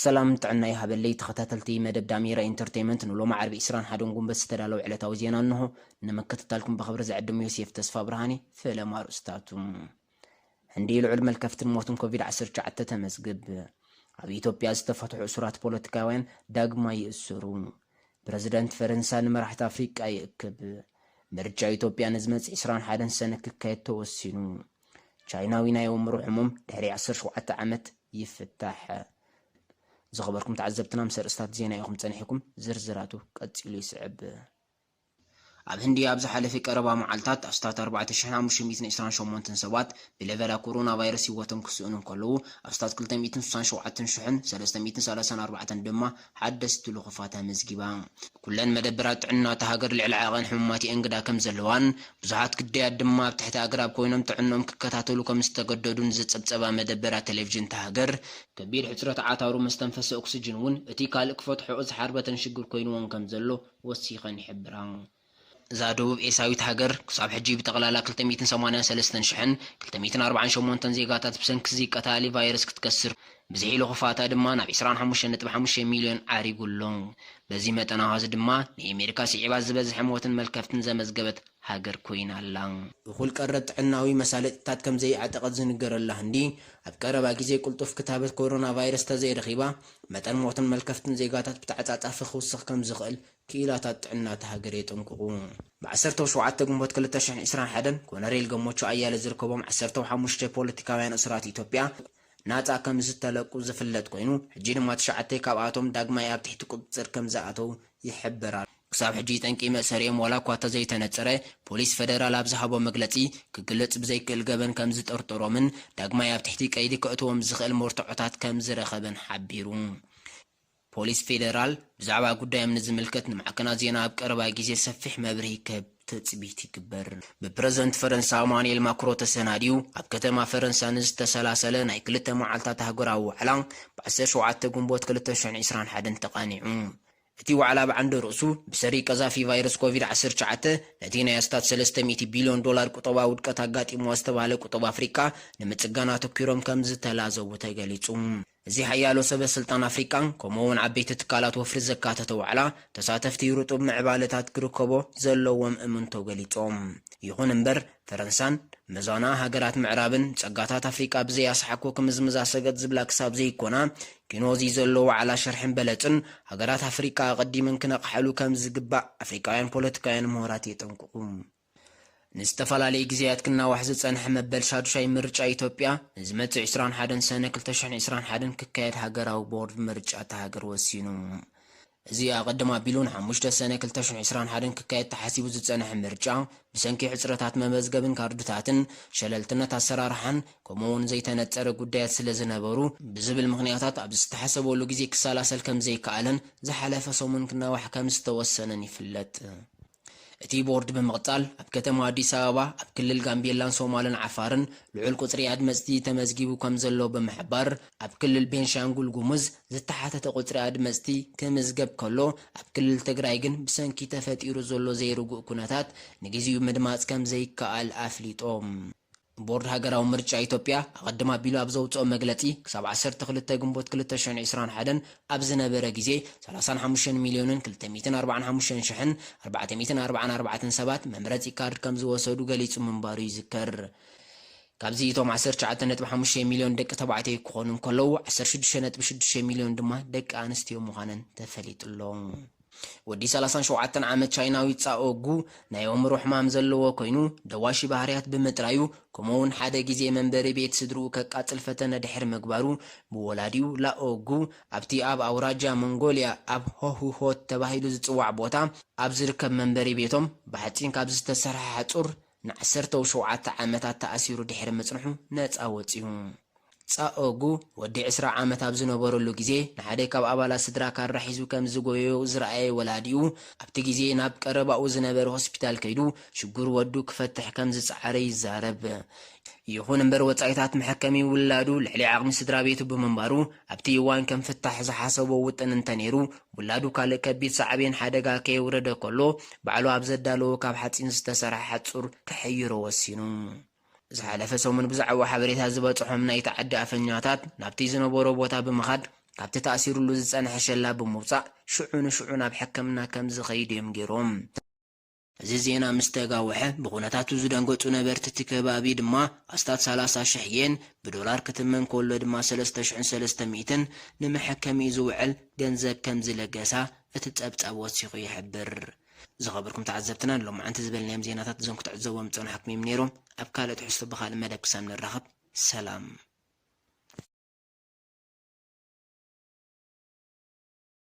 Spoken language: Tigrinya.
ሰላም ጥዕና ይሃበለይ ተኸታተልቲ መደብ ዳሜራ ኢንተርቴይመንት፣ ንሎሚ ዓርቢ ዕስራን ሓደን ጉንበት ዝተዳለወ ዕለታዊ ዜና እንሆ። ንምክትታልኩም ብኽብሪ ዝዕድም ዮሴፍ ተስፋ ብርሃኔ። ፈለማ ኣርእስታቱ። ህንዲ ልዑል መልከፍትን ሞትን ኮቪድ ዓሰርተ ትሽዓተ ተመዝግብ። ኣብ ኢትዮጵያ ዝተፈትሑ እሱራት ፖለቲካውያን ዳግማይ ይእሰሩ። ፕረዚደንት ፈረንሳ ንመራሕቲ ኣፍሪቃ ይእክብ። ምርጫ ኢትዮጵያ ንዝመጽእ ዕስራን ሓደን ሰነ ክካየድ ተወሲኑ። ቻይናዊ ናይ ኣእምሮ ሕሙም ድሕሪ ዓሰርተ ሸውዓተ ዓመት ይፍታሕ። ዝኸበርኩም ተዓዘብትና፣ ምስ ኣርእስታት ዜና ኢኹም ጸኒሕኩም፣ ዝርዝራቱ ቀጺሉ ይስዕብ። ኣብ ህንዲ ኣብ ዝሓለፈ ቀረባ መዓልታት ኣስታት ኣርባዕተ ሽሕን ሓሙሽተ ሚእትን ዕስራን ሸሞንተን ሰባት ብለበዳ ኮሮና ቫይረስ ህይወቶም ክስእኑ እንከለዉ፣ ኣስታት ክልተ ሚእትን ስሳን ሸውዓተን ሽሕን ሰለስተ ሚእትን ሰላሳን ኣርባዕተን ድማ ሓደስቲ ልኹፋት ኣመዝጊባ። ኩለን መደበራት ጥዕና እታ ሃገር ልዕሊ ዓቐን ሕሙማት የእንግዳ ከም ዘለዋን ብዙሓት ግዳያት ድማ ኣብ ትሕቲ ኣግራብ ኮይኖም ጥዕኖም ክከታተሉ ከም ዝተገደዱን ዝጸብጸባ መደበራት ቴሌቪዥን እታ ሃገር፣ ከቢድ ሕጽረት ዓታሩ መስተንፈሲ ኦክስጅን እውን እቲ ካልእ ክፈትሖኦ ዝሓርበተን ሽግር ኮይንዎን ከም ዘሎ ወሲኸን ይሕብራ። እዛ ደቡብ ኤስያዊት ሃገር ክሳብ ሕጂ ብጠቕላላ ክልተ ሚእትን ሰማንያን ሰለስተን ሽሕን ክልተ ሚእትን ኣርባዓን ሸሞንተን ዜጋታት ብሰንኪ እዚ ቀታሊ ቫይረስ ክትከስር፣ ብዝሒ ልኹፋታ ድማ ናብ ዕስራን ሓሙሽተን ነጥቢ ሓሙሽተ ሚልዮን ዓሪጉ ኣሎ። በዚ መጠን ኣሃዝ ድማ ናይ ኣሜሪካ ስዒባ ዝበዝሐ ሞትን መልከፍትን ዘመዝገበት ሃገር ኮይና ኣላ። እኹል ቀረብ ጥዕናዊ መሳለጥታት ከም ዘይዓጠቐት ዝንገረላ ህንዲ፣ ኣብ ቀረባ ግዜ ቅልጡፍ ክታበት ኮሮና ቫይረስ ተዘይረኺባ፣ መጠን ሞትን መልከፍትን ዜጋታት ብተዓጻጻፊ ክውስኽ ከም ዝኽእል ክኢላታት ጥዕና እታ ሃገር የጠንቅቑ። ብ ዓሰርተ ሸውዓተ ግንቦት ክልተ ሽሕን ዕስራን ሓደን ኮነሬል ገሞቹ ኣያለ ዝርከቦም ዓሰርተ ሓሙሽተ ፖለቲካውያን እሱራት ኢትዮጵያ ናጻ ከም ዝተለቁ ዝፍለጥ ኮይኑ፣ ሕጂ ድማ ትሽዓተ ካብኣቶም ዳግማይ ኣብ ትሕቲ ቁጽጽር ከም ዝኣተው ይሕበር ኣሎ። ክሳብ ሕጂ ጠንቂ መእሰሪኦም ዋላ እኳ እንተዘይተነጸረ፣ ፖሊስ ፌደራል ኣብ ዝሃቦ መግለጺ፣ ክግለጽ ብዘይክእል ገበን ከም ዝጠርጠሮምን ዳግማይ ኣብ ትሕቲ ቀይዲ ከእትዎም ዝኽእል መርትዖታት ከም ዝረኸበን ሓቢሩ። ፖሊስ ፌደራል ብዛዕባ ጉዳዮም ንዝምልከት ንማዕከናት ዜና ኣብ ቀረባ ግዜ ሰፊሕ መብርሂ ክህብ ትጽቢት ይግበር። ብፕረዚደንት ፈረንሳ ኢማኑኤል ማክሮ ተሰናድዩ ኣብ ከተማ ፈረንሳ ንዝተሰላሰለ ናይ ክልተ መዓልታት ኣህጉራዊ ዋዕላ ብ ዓሰርተ ሸውዓተ ግንቦት ክልተ ሽሕን ዕስራን ሓደን ተቓኒዑ። እቲ ዋዕላ ብዓንደ ርእሱ ብሰሪ ቀዛፊ ቫይረስ ኮቪድ ዓሰርተ ትሽዓተ ነቲ ናይ ኣስታት ሰለስተ ሚእቲ ቢልዮን ዶላር ቁጠባዊ ውድቀት ኣጋጢምዋ ዝተባህለ ቁጠባ ኣፍሪቃ ንምጽጋን ኣተኲሮም ከም ዝተላዘቡ ተገሊጹ። እዚ ሓያሎ ሰበ ስልጣን ኣፍሪቃን ከምኡ እውን ዓበይቲ ትካላት ወፍሪ ዘካተተ ዋዕላ፣ ተሳተፍቲ ርጡብ ምዕባለታት ክርከቦ ዘለዎም እምንቶ ገሊጾም። ይኹን እምበር፣ ፈረንሳን መዛና ሃገራት ምዕራብን ጸጋታት ኣፍሪቃ ብዘይ ኣስሓኮ ክምዝምዛ ሰገጥ ዝብላ ክሳብ ዘይኮና፣ ኪኖ እዚ ዘሎ ዋዕላ ሸርሕን በለጽን ሃገራት ኣፍሪቃ ኣቐዲመን ክነቕሓሉ ከም ዝግባእ ኣፍሪቃውያን ፖለቲካውያን ምሁራት የጠንቅቑ። ንዝተፈላለየ ግዜያት ክናዋሕ ዝጸንሐ መበል ሻዱሻይ ምርጫ ኢትዮጵያ ንዝመጽእ ዕስራን ሓደን ሰነ ክልተ ሽሕን ዕስራን ሓደን ክካየድ ሃገራዊ ቦርድ ምርጫ እታ ሃገር ወሲኑ። እዚ ኣቐድም ኣቢሉ ንሓሙሽተ ሰነ ክልተ ሽሕን ዕስራን ሓደን ክካየድ ተሓሲቡ ዝጸንሐ ምርጫ፣ ብሰንኪ ሕጽረታት መመዝገብን ካርድታትን፣ ሸለልትነት ኣሰራርሓን፣ ከምኡ እውን ዘይተነጸረ ጉዳያት ስለ ዝነበሩ፣ ብዝብል ምኽንያታት ኣብ ዝተሓሰበሉ ግዜ ክሰላሰል ከም ዘይከኣለን ዝሓለፈ ሰሙን ክናዋሕ ከም ዝተወሰነን ይፍለጥ። እቲ ቦርድ ብምቕጻል፣ ኣብ ከተማ ኣዲስ ኣበባ፣ ኣብ ክልል ጋምቤላን ሶማልን ዓፋርን ልዑል ቁጽሪ ኣድመጽቲ ተመዝጊቡ ከም ዘሎ ብምሕባር፣ ኣብ ክልል ቤንሻንጉል ጉሙዝ ዝተሓተተ ቁጽሪ ኣድመጽቲ ክምዝገብ ከሎ፣ ኣብ ክልል ትግራይ ግን ብሰንኪ ተፈጢሩ ዘሎ ዘይርጉእ ኩነታት ንግዜኡ ምድማጽ ከም ዘይከኣል ኣፍሊጦም። ቦርድ ሃገራዊ ምርጫ ኢትዮጵያ ኣቐድም ኣቢሉ ኣብ ዘውጽኦ መግለጺ፣ ክሳብ ዓሰርተ ክልተ ግንቦት ክልተ ሽሕን ዕስራን ሓደን ኣብ ዝነበረ ግዜ፣ ሰላሳን ሓሙሽተን ሚልዮንን ክልተ ሚእትን ኣርባዓን ሓሙሽተን ሽሕን ኣርባዕተ ሚእትን ኣርባዓን ኣርባዕተን ሰባት መምረጺ ካርድ ከም ዝወሰዱ ገሊጹ ምንባሩ ይዝከር። ካብዚ እቶም ዓሰርተ ትሽዓተ ነጥቢ ሓሙሽተ ሚልዮን ደቂ ተባዕትዮ ክኾኑ እንከለዉ፣ ዓሰርተ ሽዱሽተ ነጥቢ ሽዱሽተ ሚልዮን ድማ ደቂ ኣንስትዮ ምዃነን ተፈሊጡ ኣሎ። ወዲ ሰላሳን ሸውዓተን ዓመት ቻይናዊ ጻኦ ጉ ናይ ኣእምሮ ሕማም ዘለዎ ኮይኑ፣ ደዋሺ ባህርያት ብምጥራዩ፣ ከምኡ እውን ሓደ ግዜ መንበሪ ቤት ስድርኡ ከቃጽል ፈተነ ድሕሪ ምግባሩ፣ ብወላዲኡ ላኦ ጉ ኣብቲ ኣብ ኣውራጃ ሞንጎልያ ኣብ ሆሁሆት ተባሂሉ ዝጽዋዕ ቦታ ኣብ ዝርከብ መንበሪ ቤቶም ብሓጺን ካብ ዝተሰርሐ ሓጹር ንዓሰርተ ሸውዓተ ዓመታት ተኣሲሩ ድሕሪ ምጽንሑ ነጻ ወጺኡ። ጻኦጉ ወዲ ዕስራ ዓመት ኣብ ዝነበረሉ ግዜ፣ ንሓደ ካብ ኣባላት ስድራ ካራ ሒዙ ከም ዝጎየዮ ዝረኣየ ወላዲኡ፣ ኣብቲ ግዜ ናብ ቀረባኡ ዝነበረ ሆስፒታል ከይዱ ሽግር ወዱ ክፈትሕ ከም ዝጸዓረ ይዛረብ። ይኹን እምበር፣ ወጻኢታት መሐከሚ ውላዱ ልዕሊ ዓቕሚ ስድራ ቤቱ ብምንባሩ፣ ኣብቲ እዋን ከም ፍታሕ ዝሓሰቦ ውጥን እንተነይሩ፣ ውላዱ ካልእ ከቢድ ሳዕቤን ሓደጋ ከየውረደ ከሎ፣ ባዕሉ ኣብ ዘዳለዎ ካብ ሓጺን ዝተሰርሐ ሓጹር ክሕይሮ ወሲኑ። ዝሓለፈ ሰሙን ብዛዕባ ሓበሬታ ዝበጽሖም ናይቲ ዓዲ ኣፈኛታት ናብቲ ዝነበሮ ቦታ ብምኻድ ካብቲ ተኣሲሩሉ ዝጸንሐ ሸላ ብምውጻእ ሽዑ ንሽዑ ናብ ሕክምና ከም ዝኸይድ እዮም ገይሮም። እዚ ዜና ምስ ተጋወሐ፣ ብኹነታቱ ዝደንገጹ ነበርቲ እቲ ከባቢ ድማ ኣስታት ሰላሳ ሽሕ የን፣ ብዶላር ክትመን ከሎ ድማ ሰለስተ ሽሕን ሰለስተ ሚእትን፣ ንመሐከሚ ዝውዕል ገንዘብ ከም ዝለገሳ እቲ ጸብጻብ ወሲኹ ይሕብር። ዝኸበርኩም ተዓዘብትና፣ ሎማዓንቲ ዝበልናዮም ዜናታት እዞም ክትዕዘብዎም ዝጸናሕኩም እዮም ነይሮም። ኣብ ካልእ ትሕዝቶ ብኻልእ መደብ ክሳብ ንራኸብ፣ ሰላም።